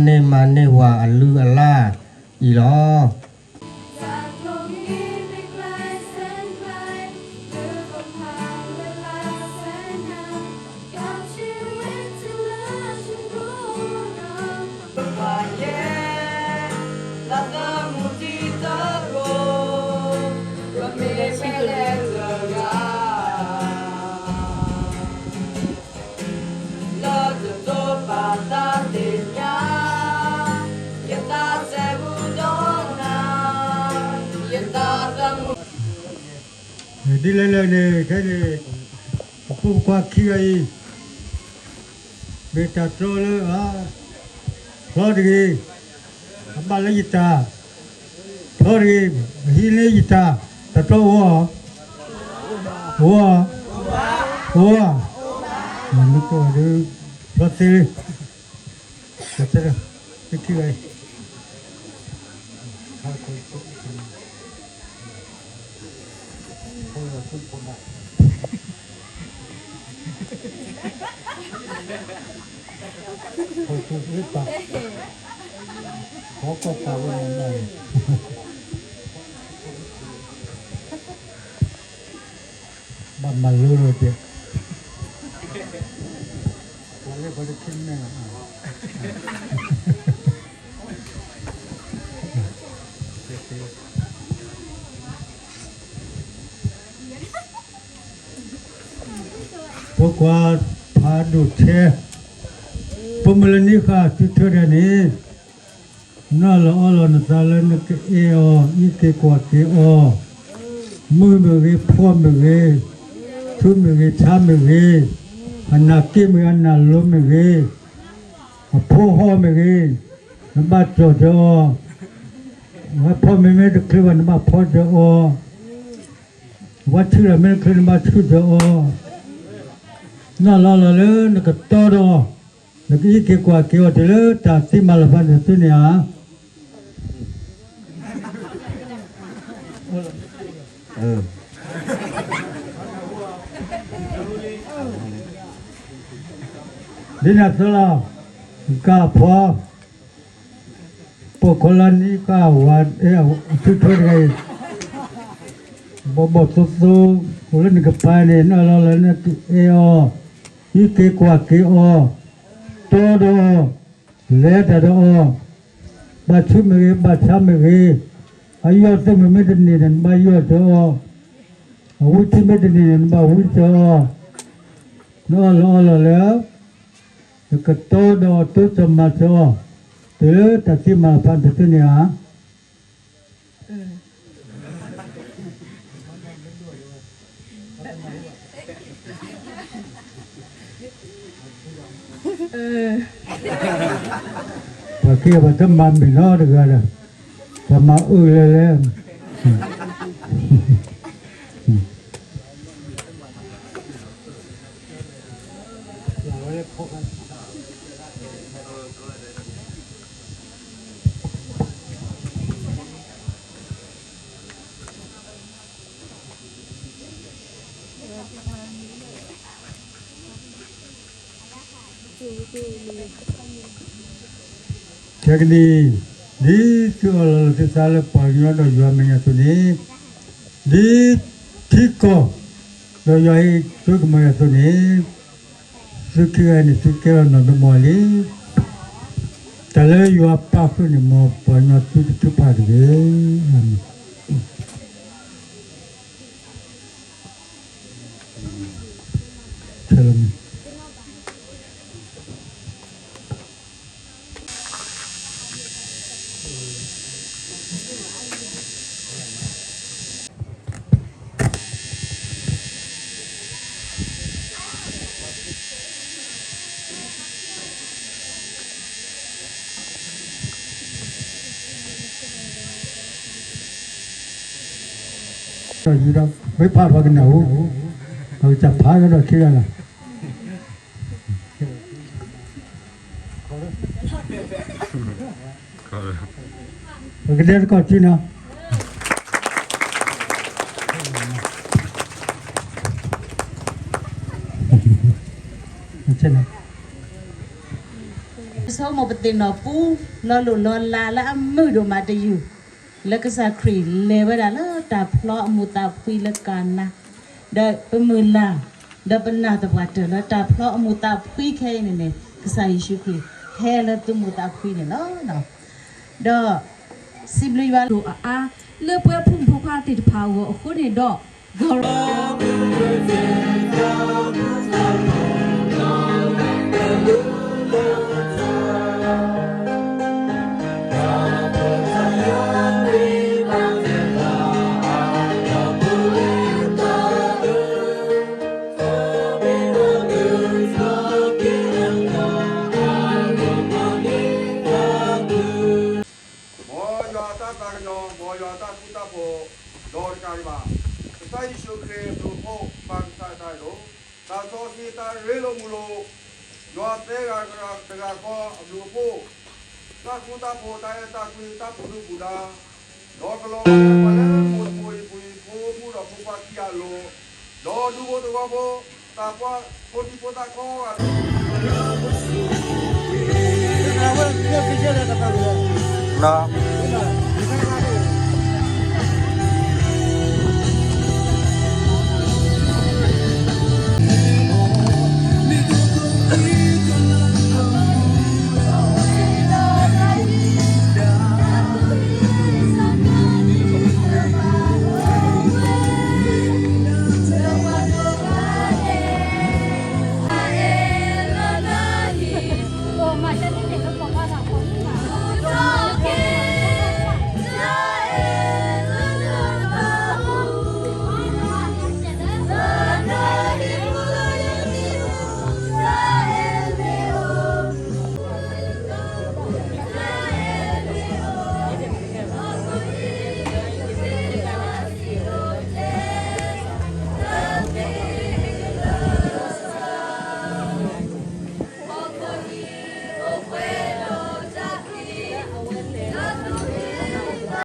န့ၢ်မၤန့ၢ်ဝၤအလုၢ်အလၢ်အံၤလီၤ. ဒ်လဲၣ်လဲၣ်န့ၣ် ခဲန့ၣ် ပဖိပခွါခံဂၤအံၤ မ့ၢ်တၢ်တြီလၢ ဖျီတဂ့ၤ, အဘၣ်လၢယတၢ် ဖျီတဂ့ၤ, ဟံးန့ၢ်ယတၢ် တၢ်တြီအိၣ်, အိၣ်, အိၣ်, မ့ၢ်တအိၣ်ဒီး ဖျီသ့လံ, တၢ်တြီ, ခံဂၤအံၤ ဘၣ်မၤလိဒီးဒဲး, ပှၤလၢပှၤတခ့မဲာ် ဖိခွါဖးဒိၣ်ထဲ, ပမုၢ်လၢနံၣ်ဃာ်သုထၢဒၣ်န့ၣ်, နီၢ်လီၤအီလီၤနသးလၢနကအဲၣ်အီၤ, အံးက့ၤကွၢ်က့ၤအီၤ, မုၢ်မ့ၢ်ဂ့ၤ, ဖှီၣ်မ့ၢ်ဂ့ၤ, ဆူမ့ၢ်ဂ့ၤ, ဆါမ့ၢ်ဂ့ၤ, အနၢ်က့မ့ၢ်ဂ့ၤ, အနၢ်လိၤမ့ၢ်ဂ့ၤ, အဖိဟီၣ်မ့ၢ်ဂ့ၤ, နဘၣ်ကၠီၣ်စၢၤအီၤ, ဝဲဖီမ့ၢ်မ့ၢ်တချုးဘၣ် နဘၣ်ဖီစၢၤအီၤ, ဝဲဆူၣ်လီၤမ့ၢ်တချုး နဘၣ်ဆူၣ်စၢၤအီၤ, နီၢ်လီၤလီၤလၢနကတီဒီးအီၤ, နကအံးက့ၤကွၢ်က့ၤအီၤတုၤလၢတၢ်သံမၤလီၤဖးန့ၣ်သုန့ၣ်ဧါ. ဒ်န့ၣ်အသိးလီၤ, ကၢ်ဖီ, ပိာ်ခွါလၢနံၣ်ဃာ်ဝၤ သုထၢတဂၤအံၤ, ဘီဘီၣ်သိသိ အိၣ်လၢနကပၤန့ၣ် နီၢ်လီၤလၢနကအဲၣ်အီၤ, အံးက့ၤကွၢ်က့ၤအီၤ, တီဒီးအီၤ, လဲၤတၢ်ဒီးအီၤ, ဘၣ်ဆူၣ်မ့ၢ်ဂ့ၤ ဘၣ်ဆါမ့ၢ်ဂ့ၤ, အယီၢ်သ့ၣ်မ့ၢ်မ့ၢ်တန့ၢ်ဒီး နဘၣ်ယီၢ်စၢၤအီၤ, အဝံထံမ့ၢ်တန့ၢ်ဒီး နဘၣ်ဝံစၢၤအီၤ, နအီၣ်လီၤအီလီၤလၢ နကတီဒီးတိစၢၤမၤစၢၤအီၤ, တုၤလၢတၢ်သံမၤလီၤဖးန့ၣ်သုန့ၣ်ဧါ. ပှၤခံဂၤပှၤတမၤမုာ်နီတဂၤဒီး, ပှၤမၤအၢလဲၣ်လဲၣ်. ခဲကနံၣ်, ဒ်သုအၢၣ်လီၤလီၤသုသးလၢ ပှၤကညီဒီးယွၤမဲာ်ညါအသိးန့ၣ်, ဒ်ထံကီၢ်ဒီးယွၤဟ့ၣ်ဆိကမိၣ်အသိးန့ၣ်, သုခံဂၤန့ၣ် သုကဲထီၣ်နီၢ်ဒိၣ်မးလံ. တၢ်လၢယွၤပာ်ဃုာ်န့ၣ် မ်ပှၤကညီသုတထုးဖးတဂ့ၤ. အၤမ့ၣ်. မ့ၢ်ဖးပှၤကနၢ်ဟူ, ပကစၢ်ဖးကဒီးခံဂၤလီၤ. ပကတဲသကိးထံနီၤ. ဆ ဆိကမိၣ်ပသ့ၣ်နီၣ်ပူ လီၤလိၢ်လီၤလးလၢအမုာ်ဒိၣ်မးတယုၢ်, လၢကစၢ်ခရံာ်လဲၤဝဲဒၣ်လၢတၢ်ဖျီအမူးသးဖှံလၢကၤနါ, ဒီးပမုၢ်လၢ်, ဒီးပနာ်သပှၢ်တၢၢ်လၢတၢ်ဖျီအမူးသးဖှံခဲအံၤန့ၣ်န့ၣ် ကစၢ်ယ့ၣ်ၡူးခရံာ်ဟဲလၢသုမူးသးဖှံန့ၣ်လီၤ. ဒီးစံးဘျုးယွၤ ဒိၣ်အါအါ လၢပဝဲဖိမုၣ်ဖိခွါသ့ၣ်တဖၣ်အဂီၢ်အဃိန့ၣ်ဒီး ဂီၤ မ်ယွၤအတၢ်သးကညီၤ, မ်ယွၤအတၢ်ဃူတၢ်ဖိး, ဒီးတကးဒံးဘၣ်, ကစၢ်ယ့ၣ်ၡူးခရံာ်အဘျုးအဖှိၣ် ပၢ်ကစၢ်ယွၤအတၢ်အဲၣ်ဒိၣ်, သးစီဆှံတၢ်ရ့လိာ်မုာ်လိာ်, ယွၤသၢဂၤတဂၤဃီအဘျုးအဖှိၣ်, တၢ်ဃူတၢ်ဖိး တၢ်အဲၣ်တၢ်ကွံ တၢ်ပူၤဒူၣ်ပူၤဒါ, ဒီးကလီၤဂာ်ပှၤလၢမိၢ်တဖိအံၤပူၤအံၤ ဖိမုၣ်ဒီးဖိခွါခံဂၤအလိၤ, ဒီးဒူဖိသဝီဖိ, သးပှၢ်ဖိဒံဖိသၣ်ကိးဂၤဒဲး, ဒီး